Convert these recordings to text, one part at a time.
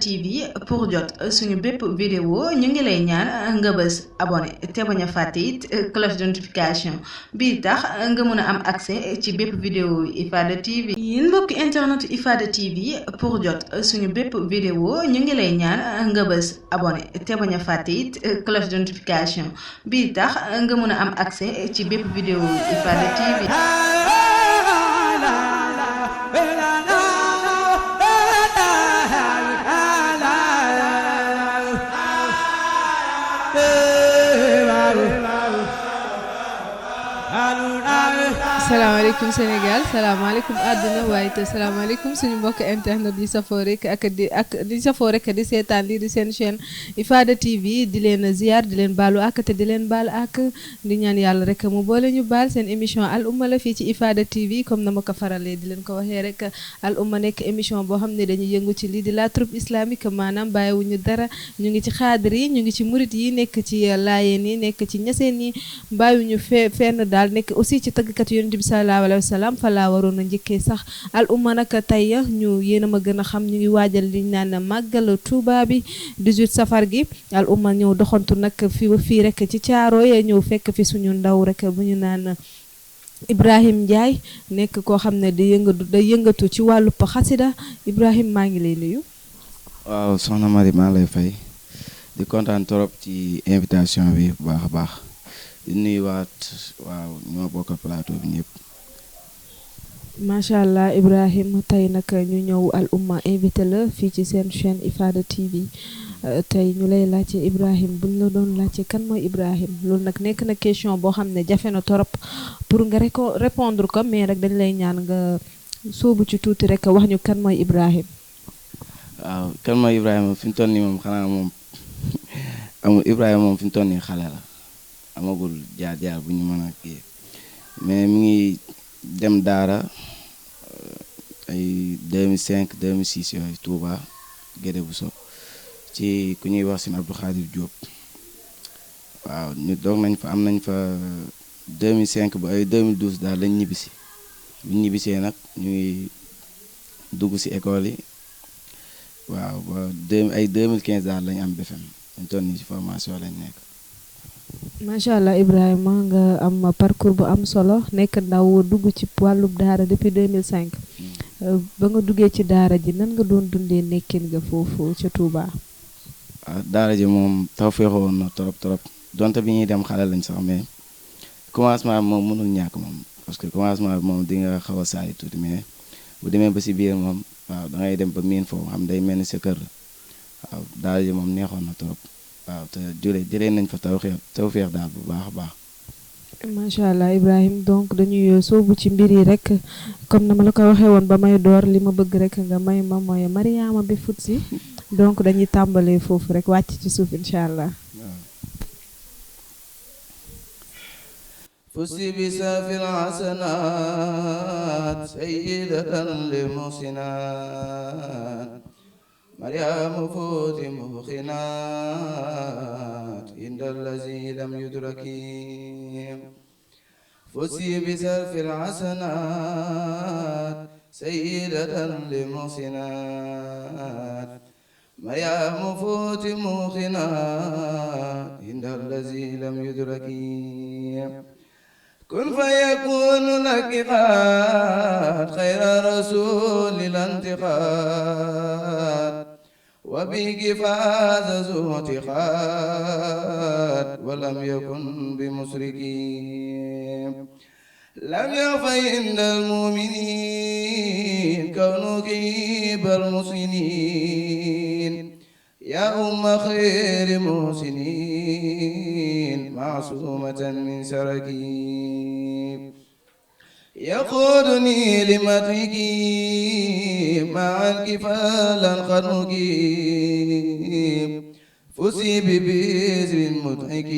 TV pour jot suñu bépp vidéo ñu ngi lay ñaan nga bës abonné te bañ a fàtte it cloche de notification bii tax nga mën a am accès ci bépp vidéo Ifada TV. yéen mbokki internet Ifada TV pour jot suñu bépp vidéo ñu ngi lay ñaan nga bës abonné te bañ a fàtte it cloche de notification bii tax nga mën a am accès ci bépp vidéo Ifada TV. salaamaaleykum Sénégal salaamaaleykum àdduna waaye te salaamaaleykum suñu mbokk internet yi safoo rek di safoo rek di seetaan lii di seen chaîne Ifada TV di leen ziar di leen baalu ak te di leen baal ak di ñaan yàlla rek mu boole ñu baal seen émission al umma la fii ci Ifada TV comme na ma ko faralee di leen ko waxee rek al umma nekk émission boo xam ne dañuy yëngu ci lii di la troupe islamique maanaam bàyyiwuñu dara ñu ngi ci xaadir yi ñu ngi ci murit yi nekk ci laayeen yi nekk ci ñaseen yi bàyyiwuñu fenn daal nekk aussi ci tëggkat yonent bi sallallahu alayhi wa sallam fa laa waroon a njëkkee sax al umma nag tey ñu yéen a ma gën a xam ñu ngi waajal liñ naan màggal Tuuba bi 18 safar gi al umma ñëw doxantu nag fii rek ci Caaroy ñëw fekk fi suñu ndaw rek bu ñu naan Ibrahim Ndiaye nekk koo xam ne day yëngatu ci wàllu xasida Ibrahim maa ngi lay nuyu. waaw soxna Marie maa lay fay di kontaan trop ci invitation bi bu baax a baax di nuyuwaat waaw ñoo bokk plateau bi ñëpp. macha allah Ibrahim tey nag ñu ñëw al umma invité la fii ci seen chaîne Ifada TV tey ñu lay laajte Ibrahim buñ la doon laajte kan mooy Ibrahim loolu nag nekk na question boo xam ne jafe na torop pour nga répondre ko mais rek dañ lay ñaan nga sóobu ci tuuti rek wax ñu kan mooy Ibrahim. waaw kan mooy Ibrahima fi mu toll nii moom xanaa moom amul Ibrahima moom fi mu toll nii xale la amagul jaar-jaar bu ñu mën a kii mais mi ngi dem daara ay 2005 2006 yooyu Touba Guédé Bousso ci ku ñuy wax Sëñ Abdou Khadir Diop waaw ñu doog nañ fa am nañ fa 2005 ba ay 2012 daal lañ ñibbisi bu ñu ñibbisee nag ñu ngi dugg ci école yi waaw ba ay 2015 daal lañ am BFM ñu toll nii ci formation lañ nekk. macha allah Ibrahima nga am parcours bu am solo nekk ndaw dugg ci wàllub daara depuis 2005 ba nga duggee ci daara ji nan nga doon dundee nekkin nga foofu ca Touba. waaw daara ji moom taw feexoon na trop donte bi ñuy dem xale lañ sax mais commencement bi moom mënul ñàkk moom parce que commencement bi moom di nga xaw a saali tuuti mais bu demee ba si biir moom waaw da ngay dem ba miin foofu xam day mel ni sa kër waaw daara ji moom neexoon na trop. waaw te jëlee nañ fa tawfeex daal bu baax a baax. macha allah Ibrahim donc dañuy soobu ci mbir yi rek comme na ma la ko waxee woon ba may door li ma bëgg rek nga may ma mooy Mariama bi fut si donc dañuy tàmbalee foofu rek wàcc ci suuf incha allah. fusi bi safil hasanat sayyidatan lil muhsinat مريم فوت مخنات عند الذي لم يدرك فسي بسرف الحسنات سيدة للمحسنات مريم فوت مخنات عند الذي لم يدرك كن فيكون لك قاد خير رسول الانتقاد وبك فاز ذو اعتقاد ولم يكن بمشركين لم يخف عند المؤمنين كونك بالمحسنين يا أم خير محسنين معصومة من سركين يقودني لمدحك مع الكفال الخنوك فسي ببزر مضحك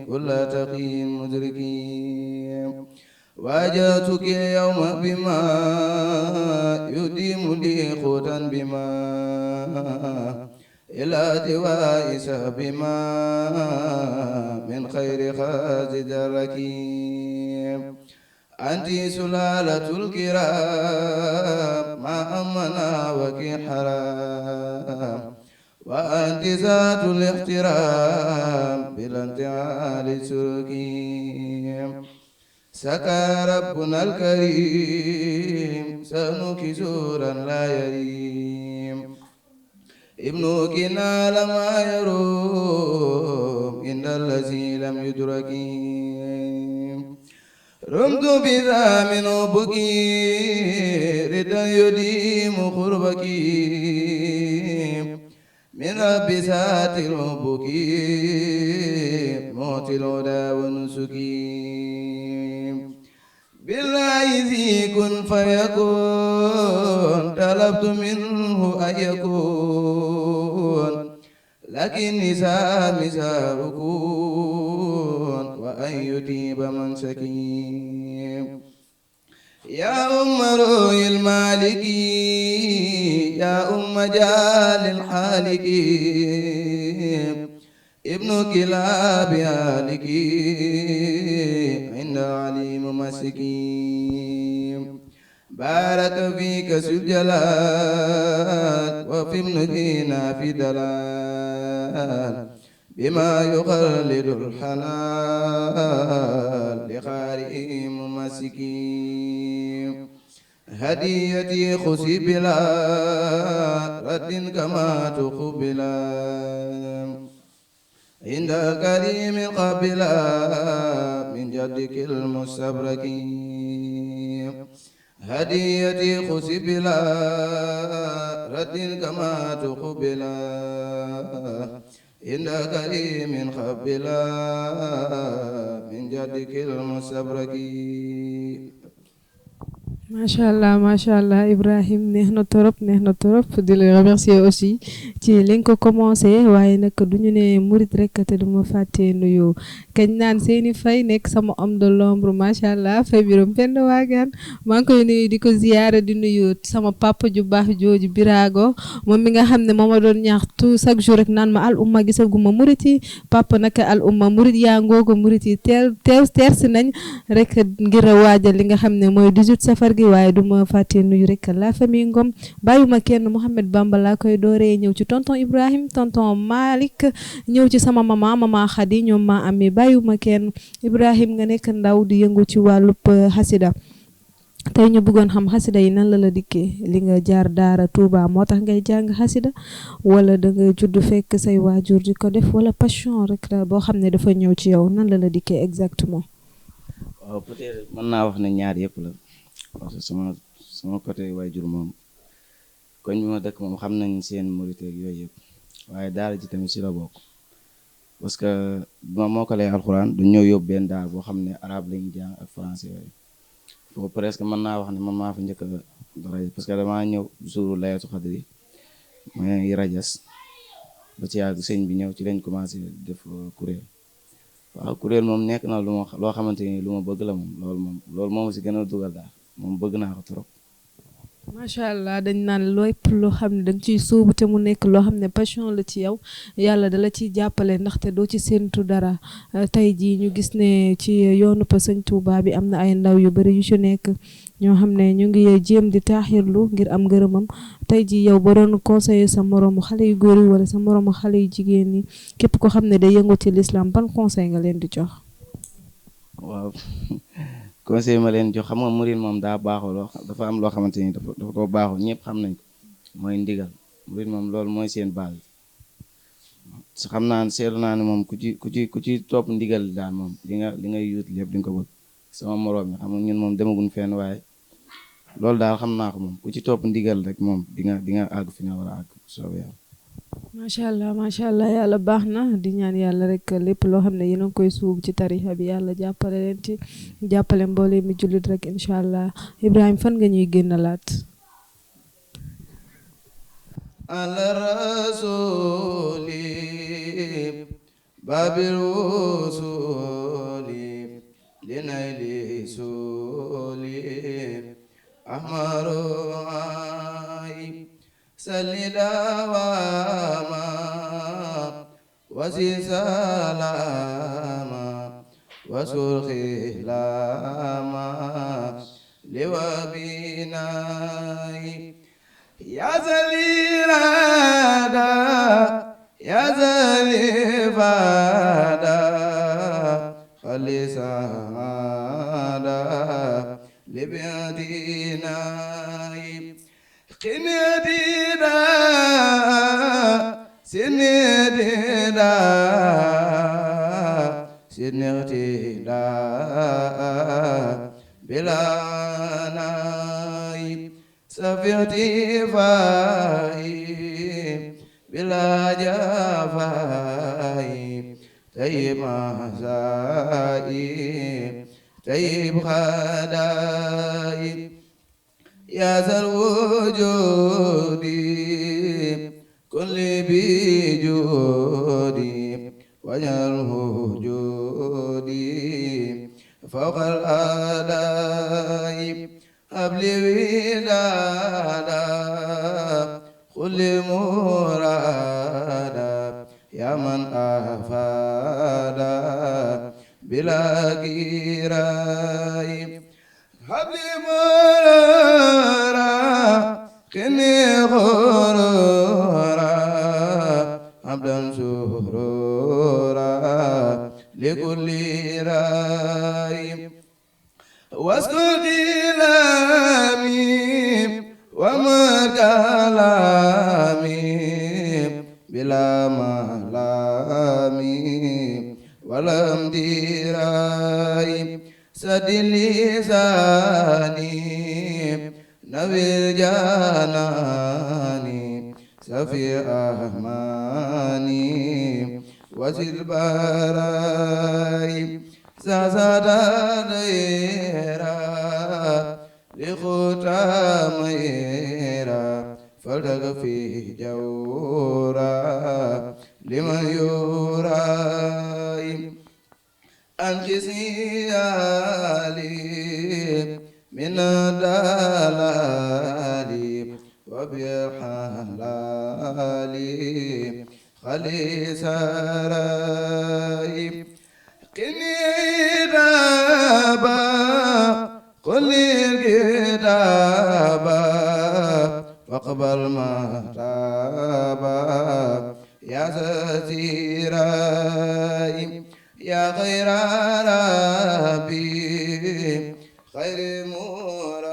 كل تقي مدرك واجهتك اليوم بما يديم لي قوتا بما إلى دوائس بما من خير خازد الركيم أنت سلالة الكرام ما أمنا وكي حرام وأنت ذات الاحترام بلا انتعال سلوكي سكى ربنا الكريم سأنك زورا لا يريم ابنك نال ما يروم إن الذي لم يدرك رمت بذا من بكي ردا يديم قربك من رب ذات البكي موت الهدى والنسكي بالله ذي كن فيكون طلبت منه أن يكون لكن نساء ركون وأن يتيب من سكين يا أم روي المالكي يا أم جال الحالكي ابن كلاب هالكي عند عليم مسكين بارك فيك الجلال وفي ابننا في دلال بما يخلد الحلال لقارئ ممسكين هديتي خسي بلا رد كما تقبلا عند الكريم قبلا من جدك المستبرك هديتي خسي بلا رد كما تقبلا عند كريم قبلا من جدك المستبرك. macha allah Ibrahim neex na torop di la remercier aussi ci li nga ko commencé waaye nag du ñu ne murit rek te du ma fàtte nuyu kañ naan seeni fay nekk sama homme de l'ombre macha allah fay biram penn waagaan maa ngi koy nuyu di ko ziyaara di nuyu sama papa ju baax jooju Birago moom mi nga xam ne moo ma doon ñaax tout chaque jour rek naan ma al umma gisaguma murit yi papa naka al umma murit yaa ngoogo murit yi teer si nañ rek ngir a waajal li nga xam ne mooy 18 safar gi waaye duma fàtte nuyu rek la famille Ngom bàyyuma kenn Mouhamed Bamba laa koy dooree ñëw ci tonton Ibrahim tonton Malick ñëw ci sama mama Khady ñoom ma amee bàyyuma kenn Ibrahim nga nekk ndaw di yëngu ci wàllub xasida tey ñu bëggoon xam xasida yi nan la dikkee li nga jaar daara Touba moo tax ngay jàng xasida wala da nga judd fekk say waajur di ko def wala passion rek la boo xam ne dafa ñëw ci yow nan la dikkee exactement. waaw peut-être mën naa wax ne ñaar yëpp la parce que sama côté waajur moom koñ bi ma dëkk moom xam nañ seen murite ak yooyu yëpp waaye daara ji tamit si la bokk parce que ma moo ko lay alxuraan du ñëw yóbbu benn daara boo xam ne arabe lañu jàng ak français yooyu foofu presque mën naa wax ne man maa fa njëkk a rajas parce que damaa ñëw jour layatu xadri may rajas ba ci yàgg sëñ bi ñëw ci lañ commencé def kuréel waaw kuréel moom nekk na loo xamante ni lu ma bëgg la moom loolu moom si gën a dugal daal moom bëgg naa ko trop. macha allah dañ naan lépp loo xam ne dañ ciy sóobu te mu nekk loo xam ne passion la ci yow yàlla dala ciy jàppale ndaxte doo ci séentu dara tey jii ñu gis ne ci yoonu pa sëñ Touba bi am na ay ndaw yu bari yu ci nekk ñoo xam ne ñu ngi jéem di taaxirlu ngir am ngërëmam tey jii yow ba doon conseiller sa moroomu xale yu góor yi wala sa moroomu xale yu jigéen ñi képp ko xam ne day yëngu ci l'islam ban conseil nga leen di jox. waaw conseil ma leen jox xam nga murid moom daa baaxoo dafa am loo xamante ni dafa ko baaxoo ñëpp xam nañ ko mooy ndigal murid moom loolu mooy seen base xam naa seetlu naa ne moom ku ci topp ndigal daal moom li ngay yuut lépp di nga ko bëgg sama moroom mi xam nga ñun moom demaguñ fenn waaye loolu daal xam naa ko moom ku ci topp ndigal rek moom di nga àgg fi nga war a àgg soobee yàlla. macha allah yàlla baax na di ñaan yàlla rek lépp loo xam ne yéen a ngi koy suub ci tarixa bi yàlla jàppale leen ci jàppale mboole mi jullit rek incha allah Ibrahim fan nga ñuy génn laat. ala rasuli babil wusuli linayli suli ahmaru ay salli dawama wasi salama وسر خلاما لوبناي يا زليرادا يا زليفادا خلصادا لبيدناي قنديدا سنديدا سنغتيدا بلا ناي سفيتي فاي بلا جفاي طيب مسائي طيب خداي يا ذا الوجود كل بجودي واجعله جودي فوق الآلاء هب لي ودادا كل مرادا يا من أفادا بلا كراي هب لي مرارا كني غرورا عبدا سرورا لكل راي واسكت كلامي ومكلامي بلا ملامي ولا امتراي سد لساني نبي جاناني سفي أحماني وزد براي سازادا ديرا لخوتا ميرا فلتك في جورا لمن يوراي أنقذني علي من الدلال وبالحلال خلي سراي قني دابا قل الكتابا واقبل ما تابا يا ستيراي يا خير ربي خير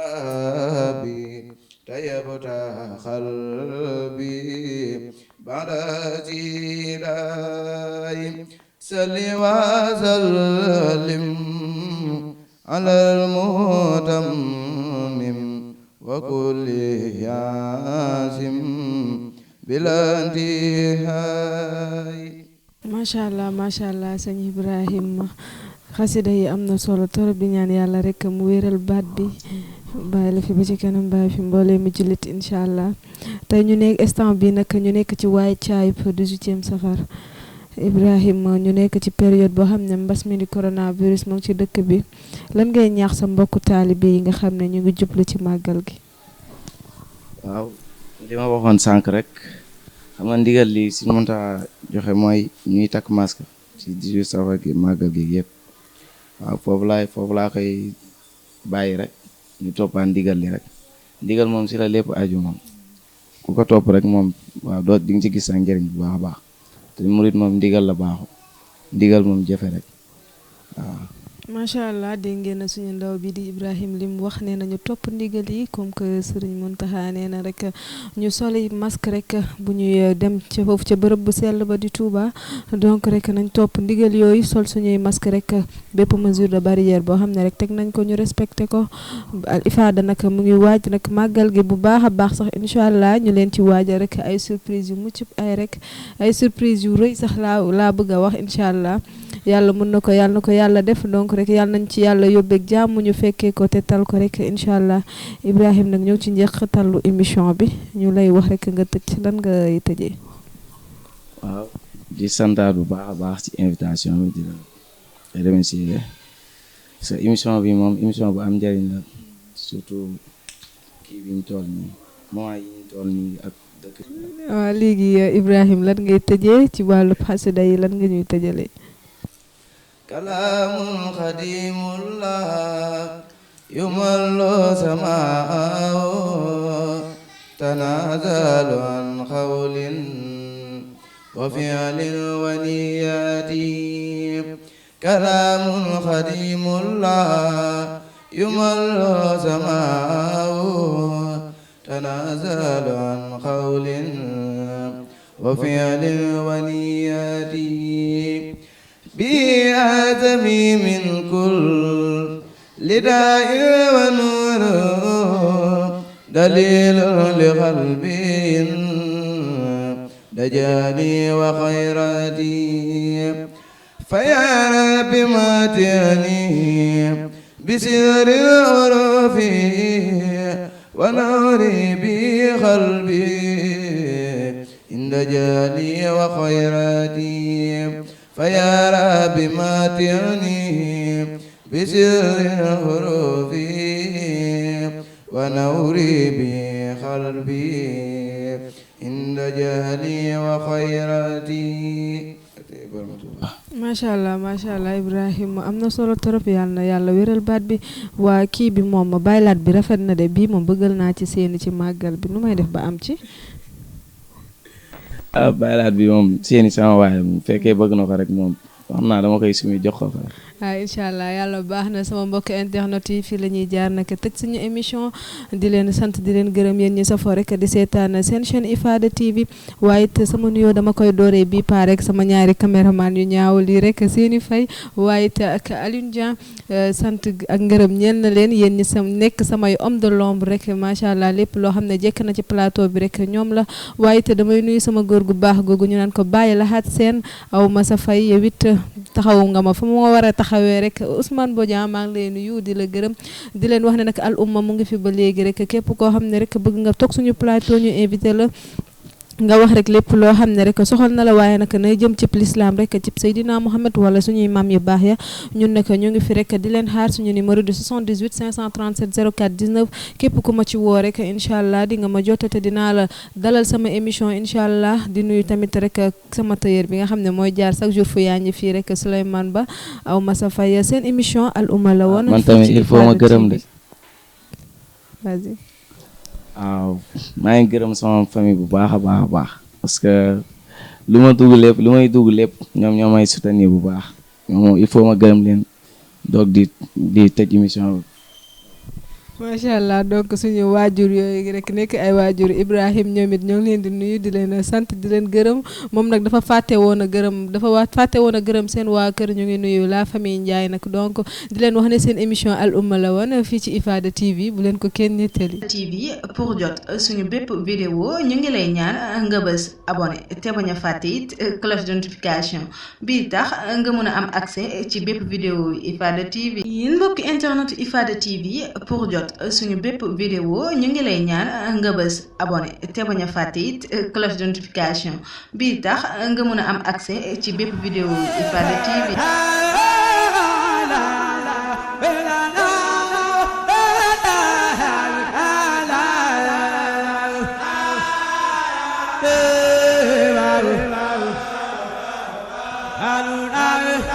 مربي طيبت قلبي بعد جيراي صل وسلم على المتمم وكل ياسم بلا انتهاء macha allah sëñ Ibrahima xasida yi am na solo torop di ñaan yàlla rek mu wéral baat bi bàyyi la fi ba ci kanam bàyyi fi mboolee mi jullit incha allah tey ñu nekk instant bi nag ñu nekk ci waay caay pour 18e safar Ibrahima ñu nekk ci période boo xam ne mbas mi di coronavirus mu ngi ci dëkk bi lan ngay ñaax sa mbokku taalibe yi nga xam ne ñu ngi jublu ci màggal gi. waaw li ma waxoon sànq rek xam nga ndigal li si mënta joxe mooy ñuy takk masque ci 18 safar gi màggal gi yëpp waaw foofu laa koy bàyyi rek ñu toppaan ndigal li rek ndigal moom si la lépp aju moom ku ko topp rek moom waaw doo di nga ci gis sa njëriñ bu baax a baax te murit moom ndigal la baaxu ndigal moom jëfe rek waaw. macha allah dégg ngeen suñu ndaw bi di Ibrahima li mu wax nee na ñu topp ndigal yi comme que Serigne Mountakha nee na rek ñu soli masque rek bu ñuy dem ca foofu ca bërëb bu sell ba di Touba donc rek nañ topp ndigal yooyu sol suñuy masque rek bépp mesure de barrière boo xam ne rek teg nañ ko ñu respecté ko al ifaada nag mu ngi waaj nag màggal gi bu baax a baax sax incha allah ñu leen ci waajal rek ay surprise yu mucc ay rek ay surprise yu rëy sax laa bëgg a wax incha allah yàlla mën na ko yàlla def donc rek yàlla nañ ci yàlla yóbbeeg jàmm ñu fekkee ko te tal ko rek incha allah Ibrahima nag ñëw ci njëkkatallu émission bi ñu lay wax rek nga tëj lan ngay tëjee. waaw di santaat bu baax a baax ci invitation bi di la remercier sa émission bi moom émission bu am njëriñ la surtout kii bi ñu toll nii moment yi ñu toll nii ak dëkk. waaw léegi Ibrahima lan ngay tëjee ci wàllu xasida yi lan nga ñuy tëjalee. كلام خديم الله يمل سماءه تنازل عن قول وفعل ونيات كلام خديم الله يمل سماءه تنازل عن قول وفعل ونيات بآدمي من كل لداء ونور دليل لقلبي دجاني وخيراتي فيا رب ماتعني بسر العرف ونوري بقلبي إن دجاني وخيراتي فيا رب ماتعني بسر الحروف ونوري بقلبي عند جهلي وخيراتي. macha allah Ibrahima am na solo trop yàlla na yàlla wéral baat bi waa kii bi moom baylaat bi rafet na de bii moom bëggal naa ci seeni ci màggal bi nu may def ba am ci. baylaat bi moom seeni sama waaye bu fekkee bëgg na ko rek moom xam naa dama koy sumi jox ko fa. incha allah yàlla baax na sama mbokk internet yi fii la ñuy jaar nag tëj suñu émission di leen sant di leen gërëm yéen ñi safoo rek di seetaan seen chaîne Ifada TV waaye it sama nuyoo dama koy dooree bii paa rek sama ñaari caméraman yu ñaaw lii rek seeni fay waaye it ak Alioune Dieng sant ak ngërëm ñeel na leen yéen ñi nekk samay homme de l'ombre rek macha allah lépp loo xam ne jekk na ci plateau bi rek ñoom la waaye it damay nuyu sama góor gu baax googu ñu naan ko bàyyi laxaat seen aw ma sa fay yow it taxawu nga ma fa mu war a taxawee rek Ousmane Bodian maa ngi lay nuyu di la gërëm di leen wax ne nag al umma mu ngi fi ba léegi rek képp koo xam ne rek bëgg nga toog suñu plateau ñu invité la nga wax rek lépp loo xam ne rek soxal na la waaye nag nay jëm cib l'islam rek cib Seydina Mohamed wala suñuy maam yu baax ya ñun nag ñu ngi fi rek di leen xaar suñu numéro de 78 537 04 19 képp ku ma ci woo rek incha allah di nga ma jotate dinaa la dalal sama émission incha allah di nuyu tamit rek sama tailleur bi nga xam ne mooy jaar chaque jour fu yaa ngi fii rek Souleymane Ba aw Massa Faye seen émission al umma la woon. man tamit il faut ma gërëm de. vas-y. waaw maa ngi gërëm sama famille bu baax a baax parce que lu may dugg lépp ñoom ñoo may soutenir bu baax ñoom il faut ma gërëm leen doog di tëj émission bi. macha allah donc suñu waajur yooyu rek nekk ay waajur Ibrahim ñoom it ñoo ngi leen di nuyu di leen sant di leen gërëm moom nag dafa fàtte woon a gërëm seen waa kër ñu ngi nuyu la famille Ndiaye nag donc di leen wax ne seen émission al umma la woon fii ci Ifada TV bu leen ko kenn nettali. TV pour jot suñu bépp vidéo ñu ngi lay ñaan nga bës abonné te bañ a fàtte it cloche de notification bii tax nga mën a am accès ci bépp vidéo Ifada TV. yéen mbokk internet Ifada TV pour jot suñu bépp vidéo ñu ngi lay ñaan nga bës abonné te bañ a fàtte it cloche de notification bii tax nga mën a am accès ci bépp vidéo Ifada TV.